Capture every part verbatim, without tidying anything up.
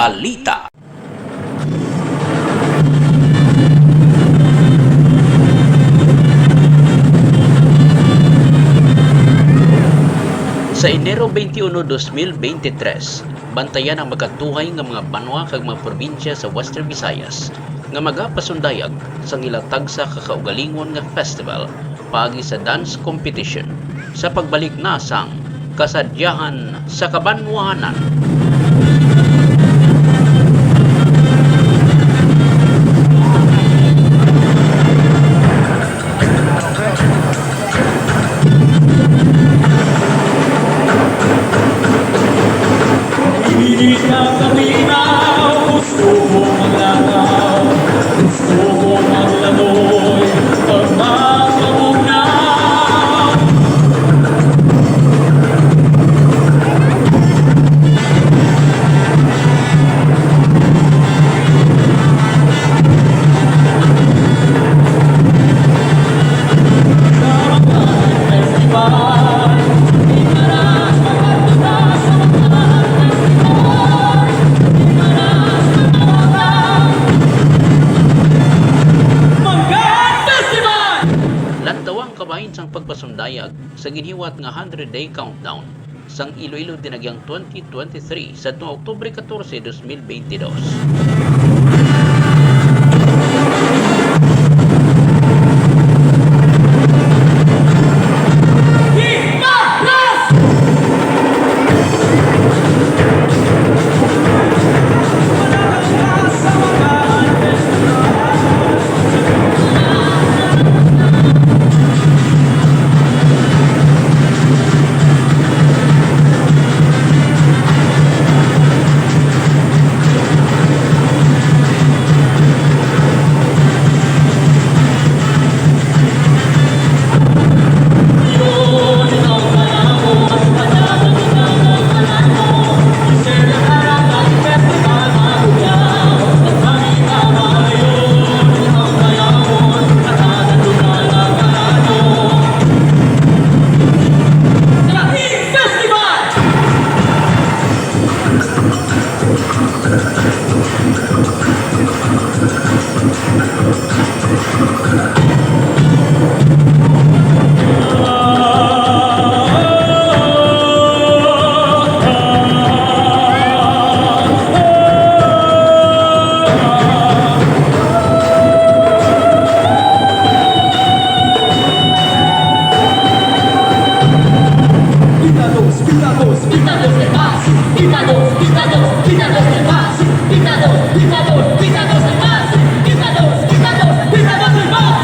Balita. Sa Enero twenty-one, dos mil bente tres, bantayan ang magkadtuhay nga mga banwa kag mga probinsya sa Western Visayas nga magapasundayag sang ila tagsa ka kaugalingon nga festival paagi sa dance competition sa pagbalik na sang kasadyahan sa kabanwahanan. Init na paminaw, gusto mo maglakaw, gusto mo maglamoy, pagmapamugnaw. Lantaw ang kabahin sang pagpasundayag sa ginhiwat nga hundred-day countdown sang Iloilo Dinagyang twenty twenty-three sadtong Oktubre katorse, dos mil bente dos. Pitados, pitados, pitados de paz. Pitados, pitados, pitados de paz. Pitados, pitados, pitados de paz. Pitados, pitados, pitados de paz.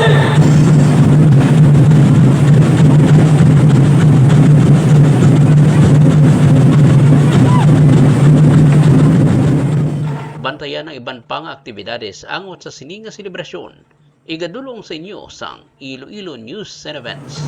Bantayan ang iban pa nga aktibidades angot sa sini nga selebrasyon. Igadulong sa inyo sang Iloilo News and Events.